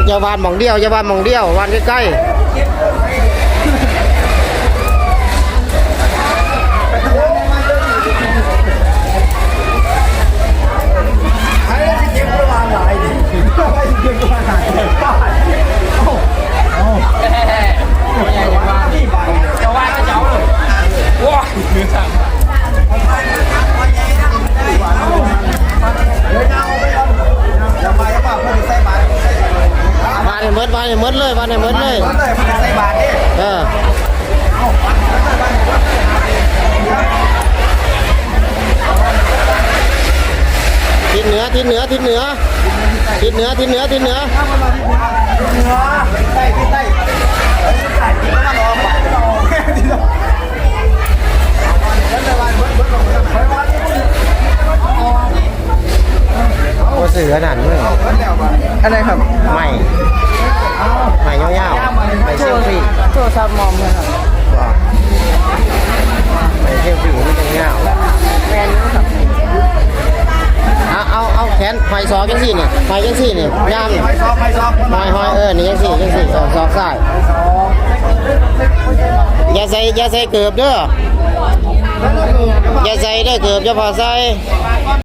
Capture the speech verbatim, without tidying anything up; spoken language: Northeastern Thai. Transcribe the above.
อย่าหว่านหม่องเดียว อย่าหว่านหม่องเดียว หว่านใกล้ๆ หว่านให้หมด หว่านให้หมดเลย หว่านให้หมดเลย เออ ทิศเหนือ ทิศเหนือ ทิศเหนือ ทิศเหนือ ทิศเหนือ ทิศเหนือ โอ้ ซื้ออันนั้นเว้ย อะไรครับ ไม่ ไม่ยาวๆ ไม่เซลฟี่ โทรศัพท์มอมนะครับ ไม่เซลฟี่ มันจะยาว แมนยูครับ เอา เอา เอาแขนห้อยศอกจังซี่นี่ ห้อยจังซี่นี่ ย่าง ห้อยศอก ห้อยศอก ห้อย ห้อย เออ นี่จังซี่ จังซี่ เออ ศอกซ้าย อย่าใส่ อย่าใส่เกิบเด้อ อย่าใส่เด้อเกิบ อย่าพาใส่